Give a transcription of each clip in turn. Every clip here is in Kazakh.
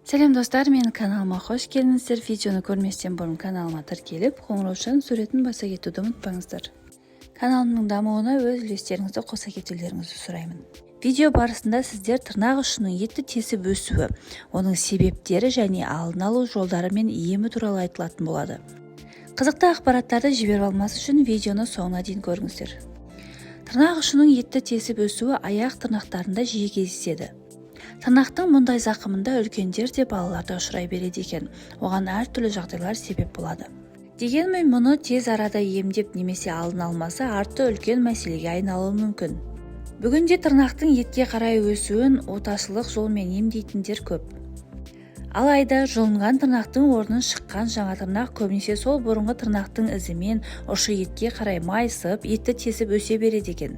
Сәлем, достар! Менің каналыма қош келдіңіздер! Видеоны көрместен бұрын каналыма тіркеліп, қоңыраушаның суретін баса кетуді ұмытпаңыздар. Каналымның дамуына өз үлестеріңізді қоса кетулеріңізді сұраймын. Видео барысында сіздер тырнақ ұшының етті тесіп өсуі, оның себептері және алдын алу жолдары мен емі туралы айтылатын болады. Қызықты ақпараттарды жіберіп алмас үшін видеоны соңына дейін көріңіздер. Тырнақ ұшының етті тесіп өсуі аяқ тырнақтарында жиі кездеседі. Тырнақтың мұндай зақымында үлкендер де, балалар да ұшырай береді екен. Оған әртүрлі жағдайлар себеп болады. Дегенмен мұны тез арада емдеп немесе алдын алмаса, арты үлкен мәселеге айналуы мүмкін. Бүгінде тырнақтың етке қарай өсуін оташылық жолмен емдейтіндер көп. Алайда жұлынған тырнақтың орнын шыққан жаңа тырнақ көбінесе сол бұрынғы тырнақтың ізімен ұшы етке қарай майысып, етті тесіп өсе береді екен.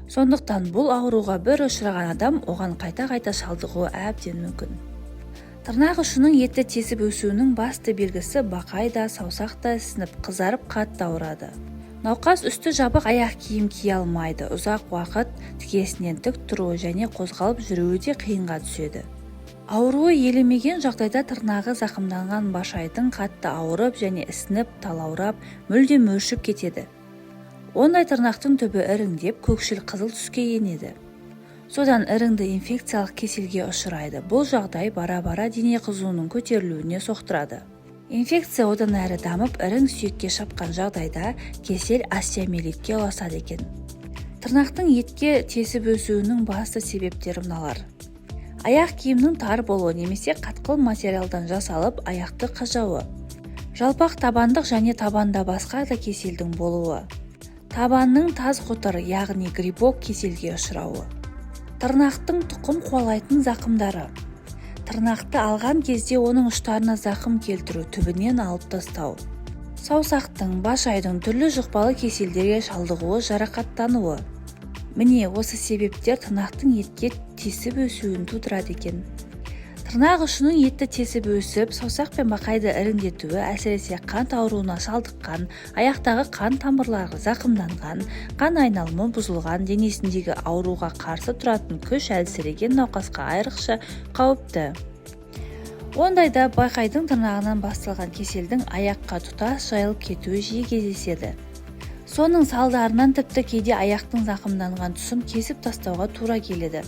Сондықтан бұл ауруға бір ұшыраған адам оған қайта-қайта шалдығуы әбден мүмкін. Тырнақ ұшының етті тесіп өсуінің басты белгісі: бақай да, саусақ та ісініп, қызарып, қатты ауырады. Науқас үсті жабық аяқ киім кие алмайды, ұзақ уақыт тікесінен тік тұруы және қозғалып жүруі де қиынға түседі. Ауруы елемеген жағдайда тырнағы зақымданған башайдың қатты ауырып және ісініп, талаурап, мүлдем өршіп кетеді. Ондай тырнақтың түбі іріңдеп, көкшіл қызыл түске енеді. Содан іріңді инфекциялық кеселге ұшырайды. Бұл жағдай бара-бара дене қызуының көтерілуіне соқтырады. Инфекция одан әрі дамып, ірің сүйекке шапқан жағдайда кесел остеомиелитке ұласады екен. Тырнақтың етке тесіп өсуінің басты себептері мыналар: аяқ киімнің тар болуы немесе қатқыл материалдан жасалып, аяқты қажауы, жалпақ табандық және табанда басқа да кеселдің болуы, табанның таз қотыр, яғни грибок кеселге ұшырауы, тырнақтың тұқым қуалайтын зақымдары, тырнақты алған кезде оның ұштарына зақым келтіру, түбінен алып тастау, саусақтың, башайдың түрлі жұқпалы кеселдерге шалдығуы, жарақаттануы. Міне, осы себептер тырнақтың етке тесіп өсуін тудырады екен. Тырнақ ұшының етті тесіп өсіп, саусақ пен бақайды іріңдетуі әсіресе қант ауруына шалдыққан, аяқтағы қан тамырлары зақымданған, қан айналымы бұзылған, денесіндегі ауруға қарсы тұратын күш әлсіреген науқасқа айрықша қауіпті. Ондайда бақайдың тырнағынан басталған кеселдің аяққа тұтас жайылып кетуі жиі кездеседі. Соның салдарынан тіпті кейде аяқтың зақымданған тұсын кесіп тастауға тура келеді.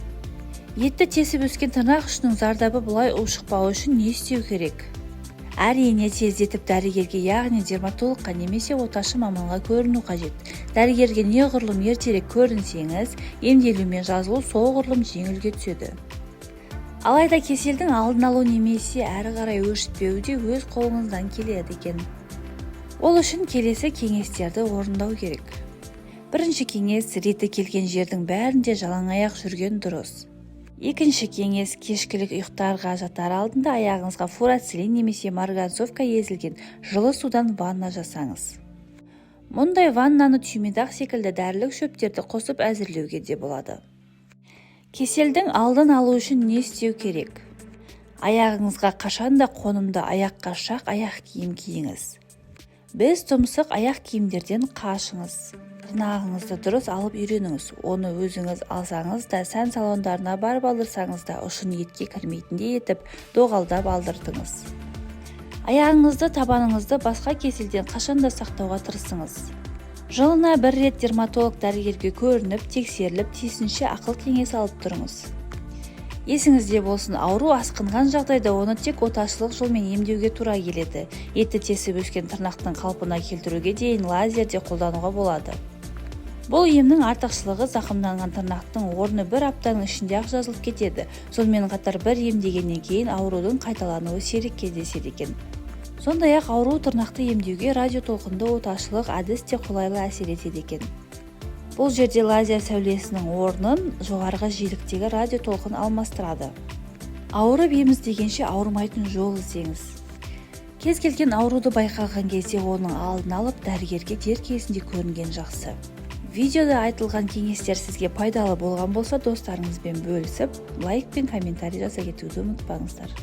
Етті тесіп өскен тырнақ ұшының зардабы бұлай ушықпауы үшін не істеу керек? Әрине, тездетіп дәрігерге, яғни дерматологқа немесе оташы маманға көріну қажет. Дәрігерге неғұрлым ертерек көрінсеңіз, емделу мен жазылу соғұрлым жеңілге түседі. Алайда кеселдің алдын алу немесе әрі қарай өршітпеу де өз қолыңыздан келеді екен. Ол үшін келесі кеңестерді орындау керек. Бірінші кеңес: реті келген жердің бәрінде жалаңаяқ жүрген дұрыс. Екінші кеңес: кешкілік ұйықтарға жатар алдында аяғыңызға фурацилин немесе марганцовка езілген жылы судан ванна жасаңыз. Мұндай ваннаны түймедақ секілді дәрілік шөптерді қосып әзірлеуге де болады. Кеселдің алдын алу үшін не істеу керек? Аяғыңызға қашанда қонымды, аяққа шақ аяқ киім киіңіз. Біз тұмсық аяқ киімдерден қашыңыз. Тырнағыңызды дұрыс алып үйреніңіз. Оны өзіңіз алсаңыз да, сән салондарына барып алдырсаңыз да, ұшын етке кірмейтіндей етіп доғалдап алдыртыңыз. Аяғыңызды, табаныңызды басқа кеселден қашанда сақтауға тырысыңыз. Жылына бір рет дерматолог дәрігерге көрініп, тексеріліп, тиісінше ақыл кеңес алып тұрыңыз. Есіңізде болсын, ауру асқынған жағдайда оны тек оташылық жолмен емдеуге тура келеді. Етті тесіп өскен тырнақтың қалпына келтіруге дейін лазер де қолдануға болады. Бұл емнің артықшылығы: зақымданған тырнақтың орны бір аптаның ішінде-ақ жазылып кетеді. Сонымен қатар бір емдегеннен кейін аурудың қайталануы сирек кездеседі екен. Сондай-ақ ауру тырнақты емдеуге радиотолқынды оташылық әдіс те қолайлы әсер етеді екен. Бұл жерде лазер сәулесінің орнын жоғарғы жиіліктегі радиотолқын алмастырады. Ауырып ем іздегенше, ауырмайтын жол іздеңіз. Кез келген ауруды байқаған кезде оның алдын алып, дәрігерге дер кезінде көрінген жақсы. Видеода айтылған кеңестер сізге пайдалы болған болса, достарыңызбен бөлісіп, лайк пен комментарий жаза кетуді ұмытпаңыздар.